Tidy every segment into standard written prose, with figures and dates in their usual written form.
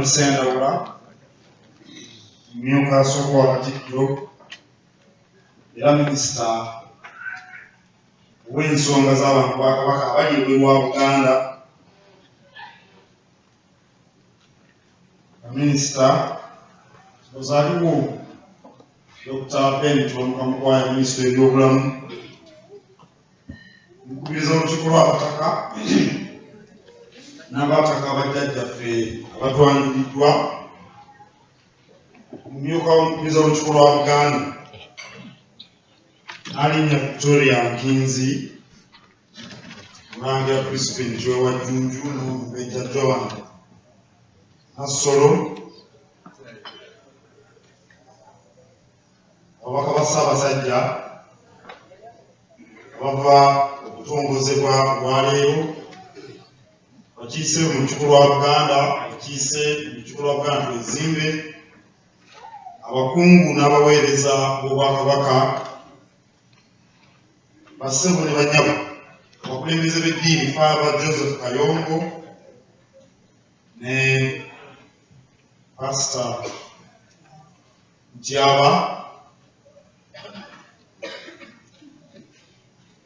Ssendawula, mumyuka asooka wa Katikkiro era minisita ow'ensonga z'abantu ba Kabaka abali ebweru wa Buganda, Minisita ozaliwo Dr. Ben Kiwanuka Mukwaya, minisita w'ebyobulamu, mukubiriza olukiiko lw'abataka n'abataka bajjajjaffe abatwanjuluddwa, omumyuka w'omukubiriza w'olukiiko lwa Buganda Nnaalinnya Victoria Nkinzi, Mulangira Crispin Kiweewa Jjunju n'Omumbejja Joan Nassolo, ababaka ba Ssaabasajja abava okutongozebwa olwaleero, abakiise mu Lukiiko lwa Buganda, abakiise mu Lukiiko lwa Buganda Twezimbe, abakungu n'abaweereza b'Obwakabaka, bassebo ne bannyabo, abakulembeze b'eddiini Father Joseph Kayongo ne Pastor Ntyaba,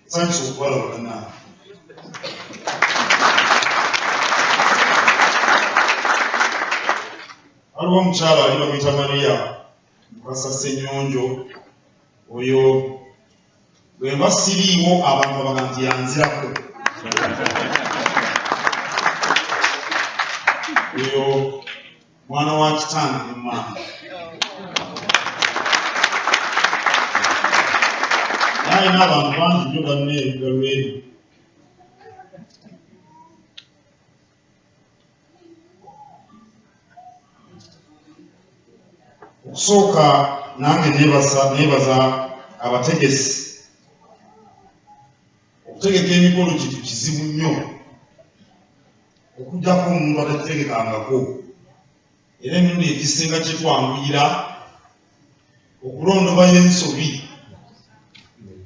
nsanyuse okubalaba bannange. Waliwo omukyala ali bamuyita Maria Mukasa Ssenyonjo, oyo bwe mba siriiwo abantu babaga nti yanzirako. Oyo mwana wa kitange ne mmange. Naye alina abantu bangi nnyo banne erudda lw'eri. Okusooka nange nebaza nebaza abategesi. Okutegeka emikolo kintu kizibu nnyo okuggyako omuntu atakitegekangako, era emirundi egisinga kitwanguyira okulondobayo ensobi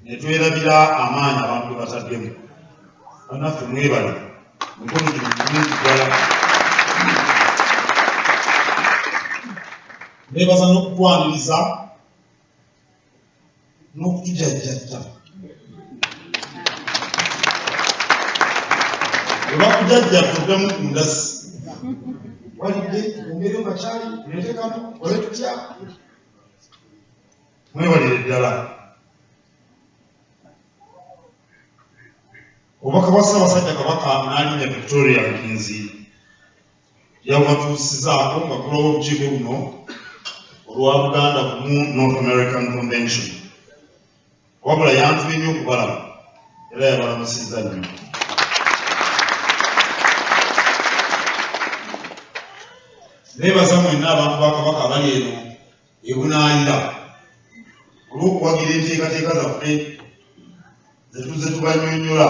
ne twerabira amaanyi abantu ge bataddemu. Bannaffe mwebale, emikolo gino mirungi ddala. Nebaza n'okutwaniriza n'okutujajjatta. Bwe bakujajjatta oddamu ku ndasi. Walidde, ongereyo kakyali, tuleete kano, tukole tutya? Mwebalire ddala. Obubaka bwa Ssaabasajja Kabaka Nnaalinnya Victoria Nkinzi yabubatuusizaako ng'aggulawo olukiiko luno olwa Buganda Bumu North American Convention. Wabula yantumye nnyo okubalaba era yabalamusizza nnyo. Neebaza mwenna abantu ba Kabaka abali eno ebunaayira olw'okuwagira enteekateeka zaffe ze tuzze tubannyonnyola.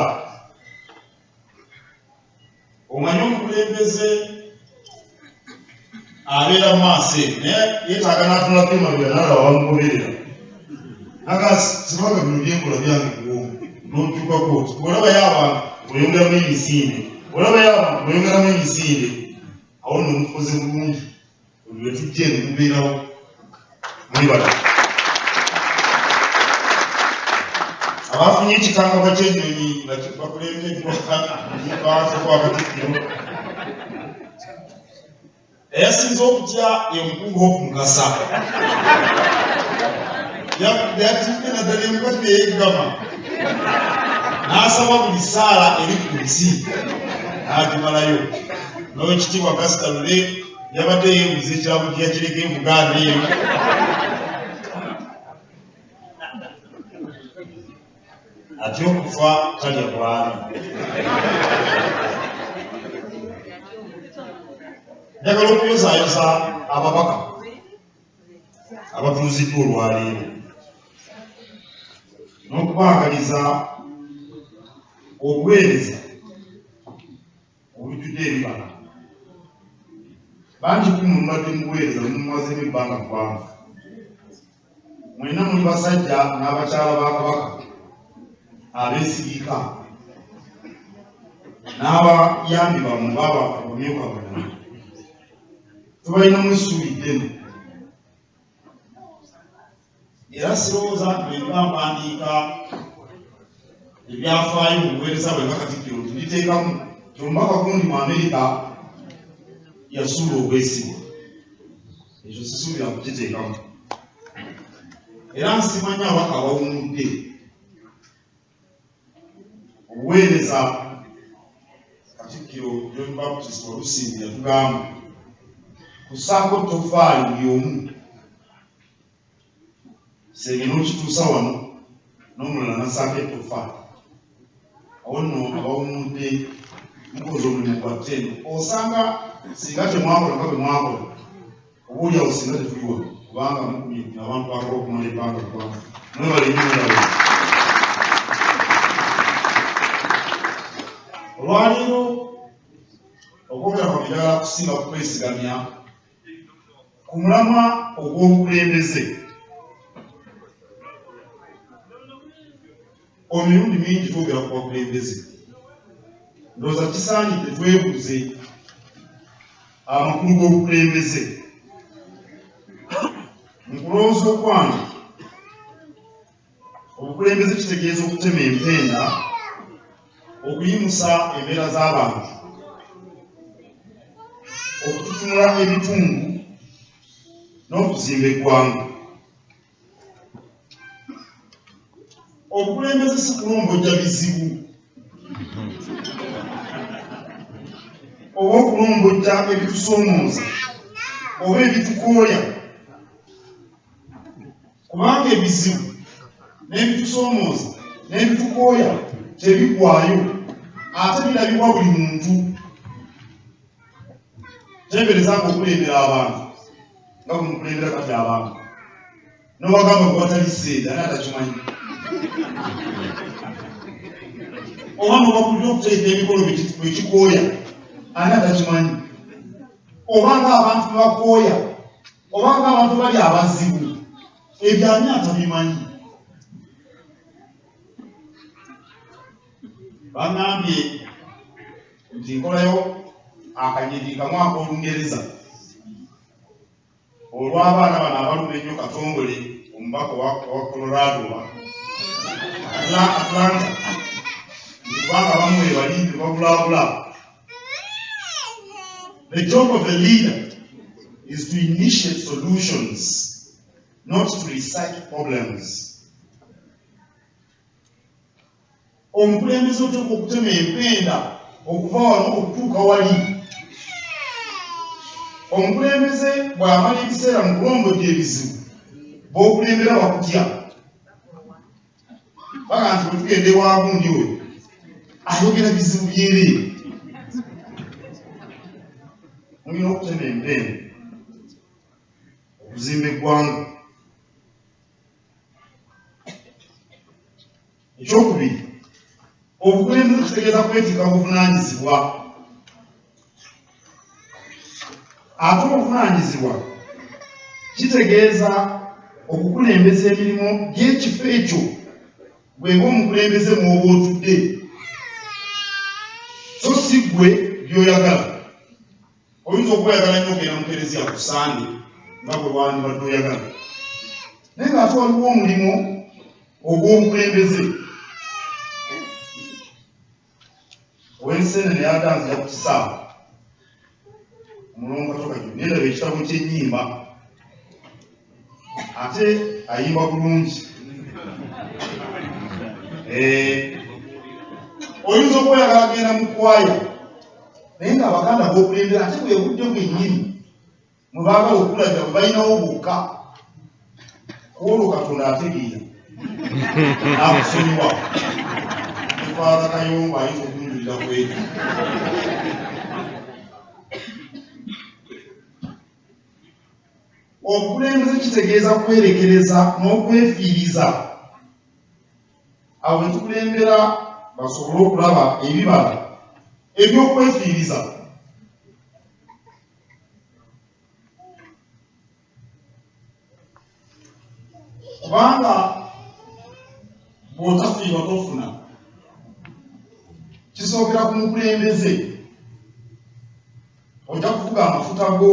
Omanyi omukulembeze abeera mu maaso eno naye yeetaaga n'atunulako emabega n'alaba bamugoberera naga sibaga bino byenkola byange kuwongo n'okyukako oti bw'olabayo abantu oyongeramu emisinde, olabayo abantu oyongeramu emisinde, awo nno mutukoze bulungi. Buli lwe tujja eno mubeerawo. Mwebale. Abafunye ekikangabwa ky'ennyonyi nga bakulembeddwa baasooka Katikkiro. Eyasinze okutya ye mukungu Hope Mukasa. Yatidde naddala emukati ne yeggama n'asaba buli ssaala eri ku nsi n'agimalayo. N'owekitiibwa Gaster Lule yabadde yeebuuza ekirabo gye yakireka e Buganda eyo. Atya okufa talya bwami. Njagala okuyozaayoza ababaka abatuuziddwa olwaleero n'okubaagaliza obuweereza olujjudde ebibala. Bangi ku mmwe mubadde mu buweereza mumumazeemu ebbanga ggwanvu. Mwenna muli basajja n'abakyala ba Kabaka abeesigika n'abayambi bammwe baba abamyuka bammwe. Tubalinamu essuubi ddene era sirowooza nti bwe mba mpandiika ebyafaayo mu buweereza bwe nga Katikkiro nti nditeekamu nti omubaka gundi mu Amerika yasuula obwesigwa. Ekyo sisuubira kukiteekamu. Era nsiima nnyo ababaka abawummudde. Obuweereza Katikkiro John Baptist Walusimbi yatugamba kussaako ttoffaali buli omu kisenge n'okituusa wano n'omulala n'assaako ettoffaali. Awo nno abawummudde mukoze omulimu gwa ttendo. Osanga singa temwakola nga bwe mwakola oba oli awo singa tetuli wano kubanga mukumye abantu bakaba okumala ebbanga ggwanvu. Mwebale nnyo mwebale. Olwaleero okwogera kwa njagala kusinga kukwesigamya ku mulamwa ogw'obukulembeze. Emirundi mingi twogera ku bakulembeze, ndowooza kisaanidde twebuuze amakulu g'obukulembeze. Mu kulowooza okwange, obukulembeze kitegeeza okutema empenda, okuyimusa embeera z'abantu, okututumula ebitundu n'okuzimba eggwanga. Obukulembeze si kulombojja bizibu oba okulombojja ebitusoomooza oba ebitukooya, kubanga ebizibu n'ebitusoomooza n'ebitukooya tebiggwaayo ate birabibwa buli muntu. Teebereza ng'okulembera abantu nga bwe mukulembera kati abantu nobagamba bwe watali ssente ani atakimanyi oba nobakulira okuteeka emikolo bwekikooya ani atakimanyi oba nga abantu bebakooya oba nga abantu bali abazibu ebyo ani atabimanyi Bangambye nti nkolayo akanyiriri kamu ak'Olungereza olw'abaana bano abaluma ennyo Katongole omubaka owa Colorado oba Atlanta nti kubanga abamu webali bebabulaabula. The job of a leader is to initiate solutions, not to recite problems. Omukulembeze oteekwa okutema empenda okuva wano okutuuka wali. Omukulembeze bw'amala ebiseera mu kulombojja ebizibu, b'okulembera bakutya. Baga nti bwe tugenda ewa gundi oyo ayogera bizibu byereere. Mulina okutema empenda okuzimba eggwanga. Ekyokubiri, obukulembeze kitegeeza kwetikka buvunaanyizibwa. Ate obuvunaanyizibwa kitegeeza okukulembeza emirimu gy'ekifo ekyo gwe ng'omukulembeze mw'oba otudde, so si ggwe by'oyagala. Oyinza okuba oyagala nnyo okugenda mu kereziya ku Sande nga bwe wandibadde oyagala, naye ng'ate waliwo omulimu ogw'obukulembeze. Ow'ensenene yabadde anzija ku kisaawe omulongo Kato Kajjo naye ndaba ekitabo ky'ennyimba ate ayimba bulungi. Eh, oyinza okuba oyagala kugenda mu kwaya naye nga abaganda bokulembera ate bwe budde bwennyini mwe baagala okulabira bwe balinawo bwokka kwolwo katonda ategeera nakusonyiwa ne faatha kayongo ayinza okunjulira ku ekyo. Obukulembeze kitegeeza kwerekereza n'okwefiiriza abo be tukulembera basobole okulaba ebibala eby'okwefiiriza. Kubanga bw'otafiirwa tofuna. Kisookera ku mukulembeze. Ojja kufuga amafuta go.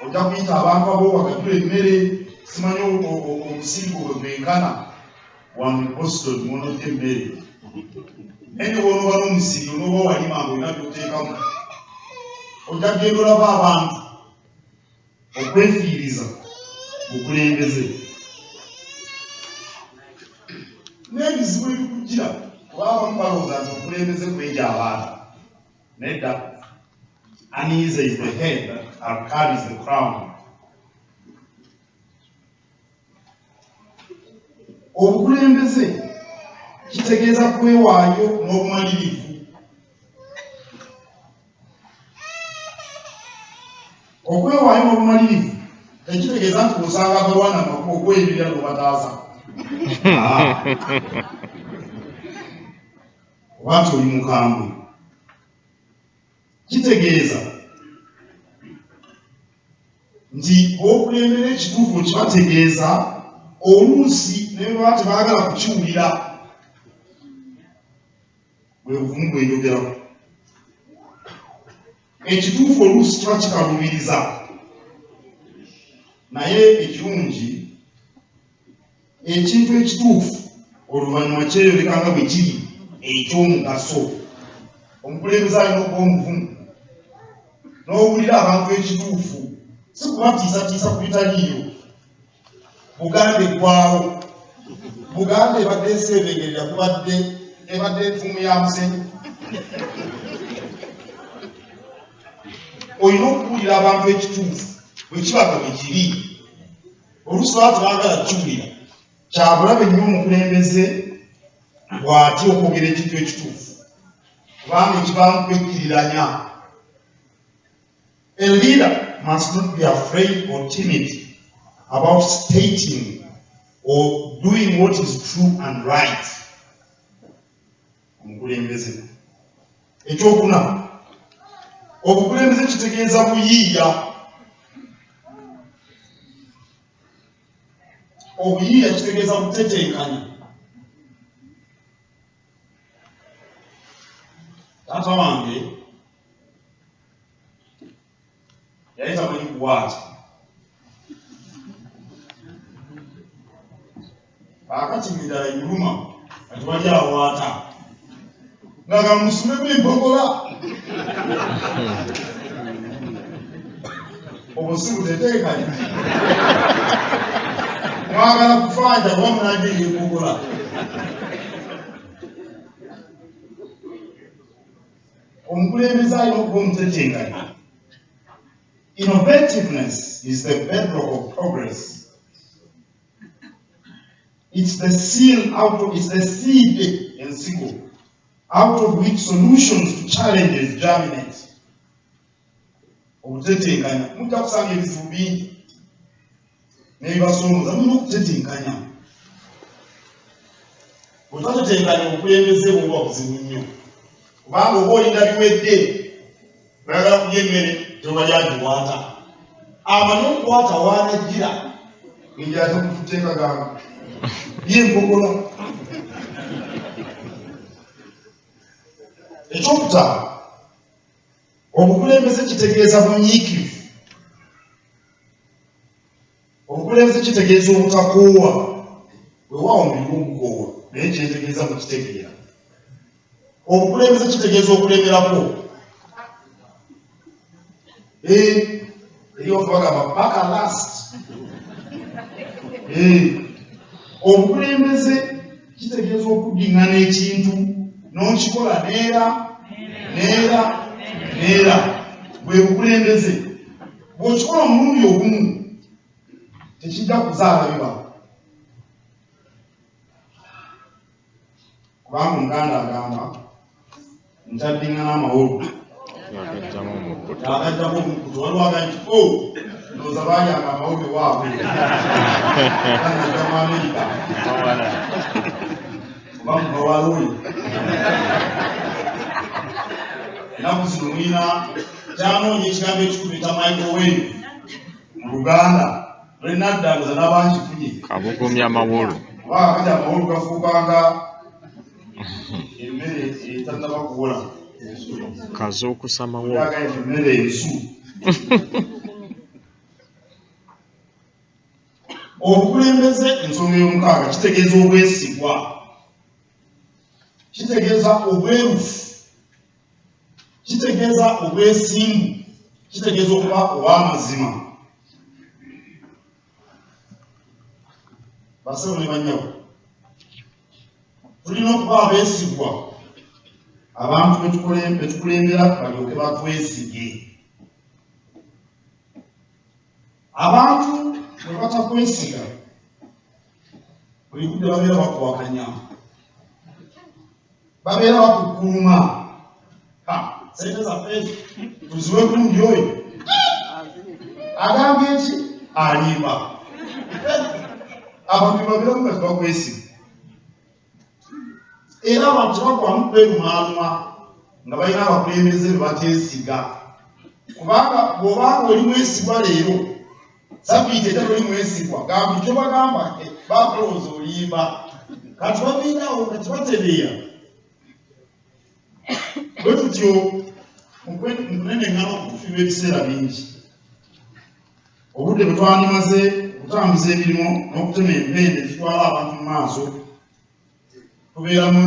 Ojja kuyita abantu ab'owagajula emmere, simanyi omusiri gwo bwe gwenkana wano mu Boston mw'onojja emmere. Naye ne bw'onooba n'omusiri onooba walima ng'olina by'oteekamu, ojja kugenda olaba abantu okwefiiriza bukulembeze n'ebizibu ebikujjira kuba abamu balowooza nti obukulembeze kweja abaana. Nedda. Uneasy is the head that carries the crown. Obukulembeze kitegeeza kwewaayo n'obumalirivu. Okwewaayo n'obumalirivu tekitegeeza nti bw'osanga abalwana amakubo okweyimirira n'obataasa. Ah. Oba nti oli mukambwe. Kitegeeza nti b'okulembera ekituufu okibategeeza oluusi ne bwe baba tebaagala kukiwulira. Bwe buvumu bwe njogerako. Ekituufu oluusi kiba kikaluubiriza, naye ekirungi ekintu ekituufu oluvannyuma kyeyoleka nga bwe kiri eky'omugaso. Omukulembeze alina okuba omuvumu n'owulira abantu ekituufu, si kubatiisatiisa ku bitaliiyo. Buganda eggwawo. Buganda ebadde eseebengerera kubadde ebadde entuumu ya musenyu. Olina okubuulira abantu ekituufu bwe kiba nga bwe kiri. Oluusi baba tebaagala kukiwulira. Kya bulabe nnyo omukulembeze bw'atya okwogera ekintu ekituufu kubanga ekivaamu kwekkiriranya. A leader must not be afraid or timid about stating or doing what is true and right. Omukulembeze. Ekyokuna, obukulembeze kitegeeza buyiiya. Obuyiiya kitegeeza kutetenkanya. Taata wange yali tamanyi kuwaata. Kaakati ng'enjala emuluma nga tewali awaata. Nga gamusulemu empogola. Obwo si butetenkanya? Mwagala kufanja oba munajja ey'empogola? Omukulembeze alina okuba omutetenkanya. Innovativeness is the bedrock of progress. It's the seal out of, it's the seed ensigo out of which solutions to challenges germinate. Obutetenkanya mujja kusanga ebizibu bingi n'ebibasoomooza mulina okutetenkanya. Bw'otatetenkanya obukulembeze buba buzibu nnyo kubanga oba olinda biwedde oyagala kulya emmere tewali agiwaata amanyi okukwata waanajjira enjala temututeeka gamba ye empogola. Ekyokutaano, obukulembeze kitegeeza bunyiikivu. Obukulembeze kitegeeza obutakoowa. Weewaawo omubiri gwo gukoowa, naye kye ntegeeza mukitegeera. Obukulembeze kitegeeza okulemerako. Eh, eri waffe bagamba paka last. Eh, obukulembeze kitegeeza okuddingana ekintu n'okikola neera neera neera bwe bukulembeze. Bw'okikola omulundi ogumu tekijja kuzaala bibala kubanga Omuganda agamba nti addingana amawolu Agajjamu omukkuto. Agajjamu omukkuto. Waliwo agamba nti o oh, ndowooza baalyanga amawolu ewaabwe agajja mu Amerika oba mu bawala oyo. Ennaku zino mulina kyanoonya ekigambo ekituufu ekya microwave mu Luganda lwe nadda ndoza n'abankifunye. Kabugumya mawolu. Kuba kakati amawolu gafuukanga emmere etannaba kuwola. Kazuukusa mawolu. Yagamba emmere ensu. Obukulembeze ensonga ey'omukaaga kitegeeza obwesigwa, kitegeeza obwerufu, kitegeeza obwesimbu, kitegeeza okuba ow'amazima. Bassebo ne bannyabo, tulina okuba abeesigwa abantu betukulembera balyoke batwesige. Abantu bwe batakwesiga buli budde babeera bakuwakanya, babeera bakukkuluma. Sente zaffe ezo tuziwe gundi oyo agambye nti alimba. Abantu babeeramu nga tebakwesiga, era abantu tebagwamu kwerumaaluma nga balina abakulembeze be bateesiga, kubanga bw'obanga oli mwesigwa leero, sabbiiti ejja toli mwesigwa, gamba kyobagamba bakulowooza olimba. Kati babeerawo nga tebatereera. Bwe tutyo mukuneneŋŋana okutufiirwa ebiseera bingi, obudde bwe twandimaze okutambuza emirimu n'okutema empenda ezitwala abantu mu maaso, tubeera mu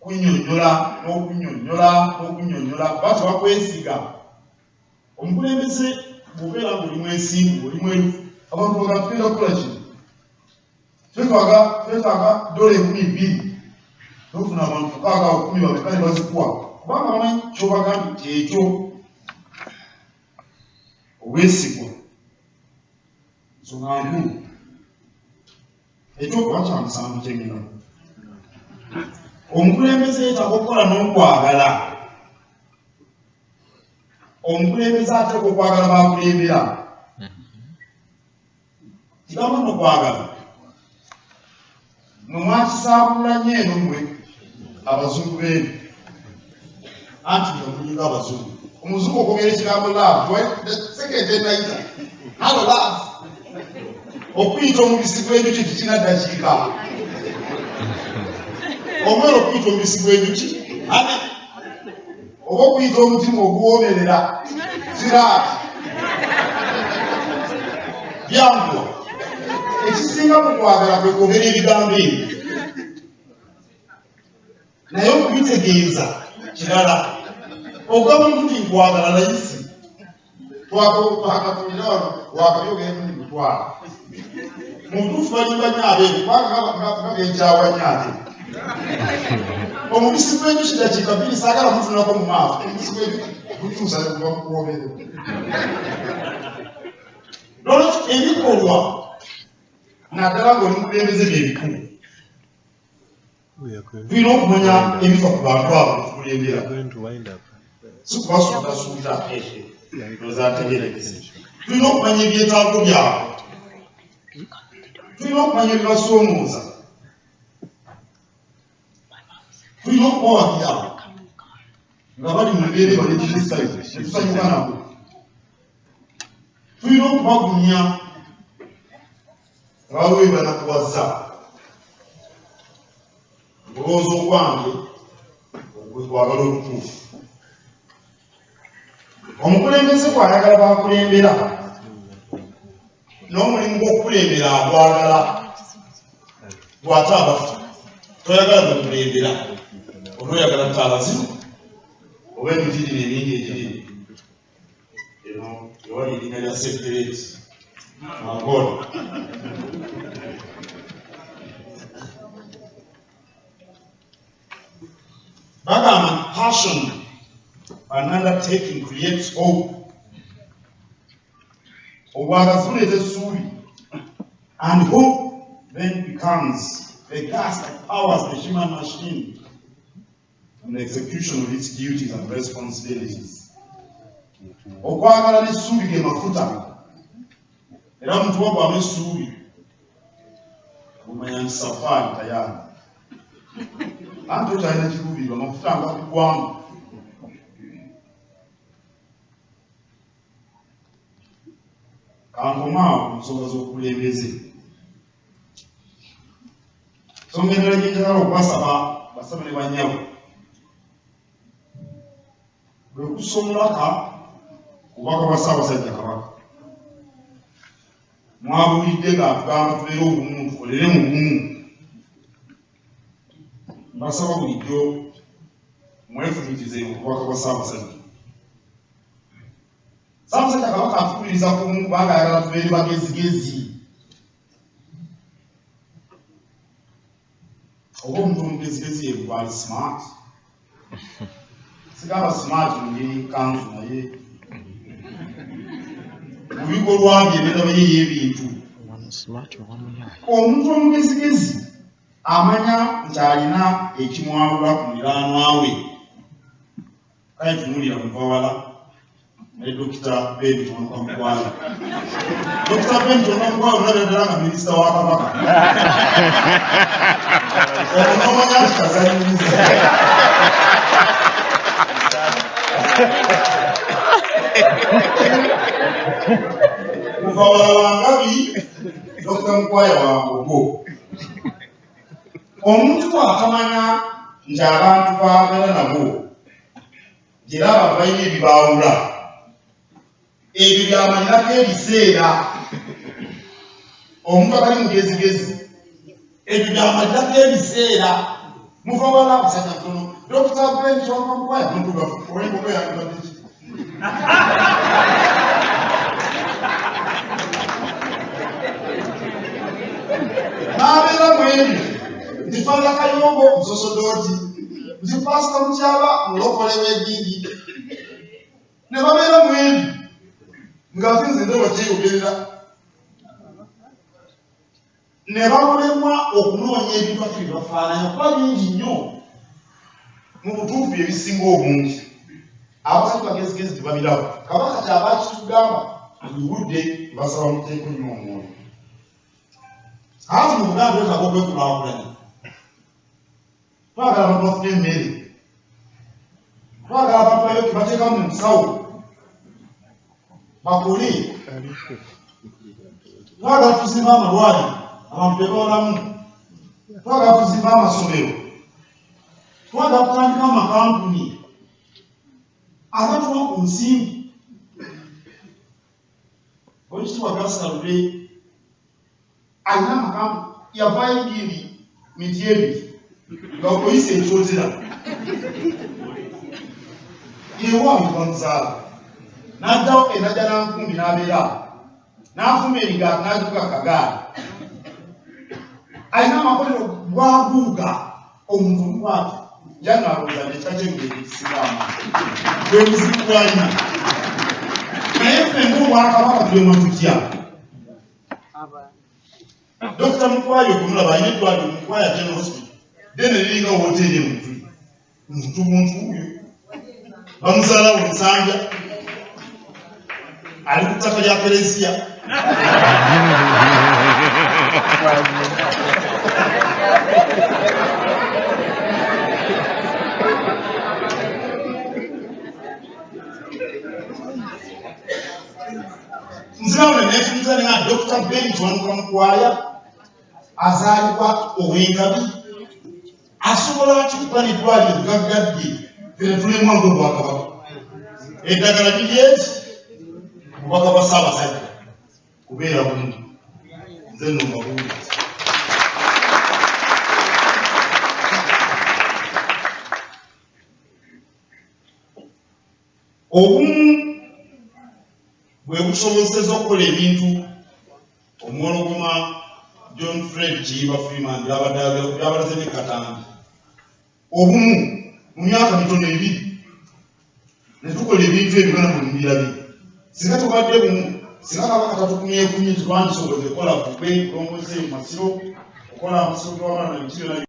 kunnyonnyola n'okunnyonnyola n'okunnyonnyola, kuba tebakwesiga. Omukulembeze bw'obeera ng'oli mwesimbu, oli mwerufu, abantu bagamba tugenda kukola kino, twetaaga dola 2000, nofuna abantu 6 awo 10 bameka ne bazikuwa, kubanga bamanyi ky'obagambye kyekyo. Obwesigwa nsonga nkulu. Ekyokuba kya musanvu kyengenda, omukulembeze yeetaaga okukola n'okwagala. Omukulembeze ateekwa okwagala bakulembera. Kigambo nno kwagala mwe mwakisaabulula nnyo eno mmwe abazungu beeno, anti nga mulinga abazungu. Omuzungu okwogera ekigambo love second enayita hello love, okuyita omubisi gw'enjuki tekirina ddakiika. Omwera okuyita omubisi gw'enjuki ane oba okuyita omutima oguwoomerera siraati byanguwa. Ekisinga mu kwagala kwe kwogera ebigambo ebyo, naye okubitegeeza kirala. Ogamba omuntu nti nkwagala layisi, twakatulira wano wakabyogera emirundi mutwalo. Mu butuufu balimba nnyo abeeru, kubanga nga benkyawa nnyo. Ate omubisi gw'enjuki dakiika 2 saagala mutunulako mu maaso. Omubisi gw'enjuki gukyusa ne guba mukuwoomere. Nolwekyo ebikolwa naddala ng'oli mukulembeze bye bikulu. Tulina okumanya ebifa ku bantu abo betukulembera, si kubasuutasuuta ozategerekese. Tulina okumanya ebyetaago byabwe, tulina okumanya ebibasoomooza, tulina okubawagira nga bali mu mbeera ebaleetera netusanyuka nabo, tulina okubagumya nga waliwo ebibanakuwaza. Okulowooza okwange okwe kwagala okutuufu. Omukulembeze bw'ayagala bakulembera, n'omulimu gw'okukulembera agwagala. Bw'ate abafu toyagala gwekulembera, onooyagala ttaala zino oba emiti gino emingi egiri eno ewali erinnya lya sekereti Angola. Bagamba passion an undertaking creates hope. Obwagazi buleeta essuubi, and hope then becomes the gas that powers the human machine in the execution of its duties and responsibilities. Okwagala n'essuubi ge mafuta, era omuntu wagwamu essuubi omanya nti safaari tayari, anti okyalina kiruubirirwa, amafuta nga kugwamu. Kankomaawo ku nsonga z'obukulembeze. Nsonga endala gye njagala okubasaba, bassebo ne bannyabo, bwe kussa omulaka ku bubaka bwa Ssaabasajja Kabaka. Mwabuulidde ng'atugamba tubeere obumu, tukolere mu bumu. Mbasaba bulijjo mwefumitize obubaka bwa Ssaabasajja. Ssaabasajja Kabaka atukubiriza ku bumu kubanga ayagala tubeere bagezigezi. Oba omuntu omugezigezi ye gwali smart. Sigamba smart mu ngeri kanzu, naye mu bikolwa bye ebirabo ye y'ebintu. Omuntu omugezigezi amanya nti alina ekimwawula ku muliraanwa we. Kale tunuulira Muvawala ne Dokita Ben Kiwanuka Mukwaya. Dokita Ben Kiwanuka Mukwaya olabira ddala nga minisita wa Kabaka. Ono n'omanya nti kazanyiriza. Muvawala wa Ngabi, Dokita Mukwaya wa Mbogo. Omuntu bw'atamanya nti abantu b'abeera nabo gyera abantu balina ebibaawula, ebyo byamanyirako ebiseera. Omuntu atali mugezigezi ebyo byamanyirako ebiseera. Muva wala abasajja mutono, Dokita Ben Kiwanuka Mukwaya muddugavu, ow'enkoko yandibadde ki? N'abeera mwebyo nti Faaza Kayongo musosodooti, nti Paasita Mutyaba mulokole w'eddiini, ne babeera mwebyo ng'ate nze ndaba kyeyogerera ne bamulemwa okunoonya ebintu ate bye bafaananya kuba bingi nnyo. Mu butuufu bye bisinga obungi abatali bagezigezi tebabiraba. Kabaka kyava akitugamba buli budde, mbasaba muteeko nnyo omwoyo. Anti mu Buganda twetaaga okwekulaakulanya. Twagala abantu bafune emmere, twagala abantu bayoke bateeka mu nsawo bakole, twagala tuzimba amalwaliro abantu bebawolamu, twagala tuzimba amasomero, twagala tutandika amakampuni agatuwa ku nsimbi. Owekitiibwa Gasalule alina amakampuni, yavaayo egindi miti ebiri nga oyisa ekyotera yewange bamuzaala, n'addawo enajja nankumbi n'abeera awo n'afumba emigaati n'agivuga kagaali. Alina amakolero bwaguuga. Omuntu omukwate yanalowooza nti ekika ky'engulu ekisinga amaanyi bwe buzibu bw'alina, naye ffe ng'obwakabaka tulemwa tutya? Dokita Mukwaya okumulaba alina eddwaliro Mukwaya General Hospital, dene liringa wooteeri emutuli muntu buntu wuyo bamuzaalawo Nsambya, ali ku ttaka lya Kereziya. Nzirawo nenefumiza nga Dr. Ben Kiwanuka Mukwaya azaalibwa ow'Engabi asobola atya okuba n'eddwaliro gaggadde, ffe tulemwa ng'obwakabaka? Eddagala liri eki bubaka bwa Ssaabasajja kubeera bumu. Nze nno mbabuulira, obumu bwe busobozesa okukola ebintu. Omuwologoma John Fred Kiyimba Freeman byabadde byabalaze ne katambi. Obumu mu myaka mitono ebiri ne tukola ebintu ebyo byona mwe mubirabye. Singa tubadde bumu, singa Kabaka tatukumyekumye, tetwandisobodde kukola fukwe, kulongoosa eyo masiro, okukola amasiro gewamala na biki byona.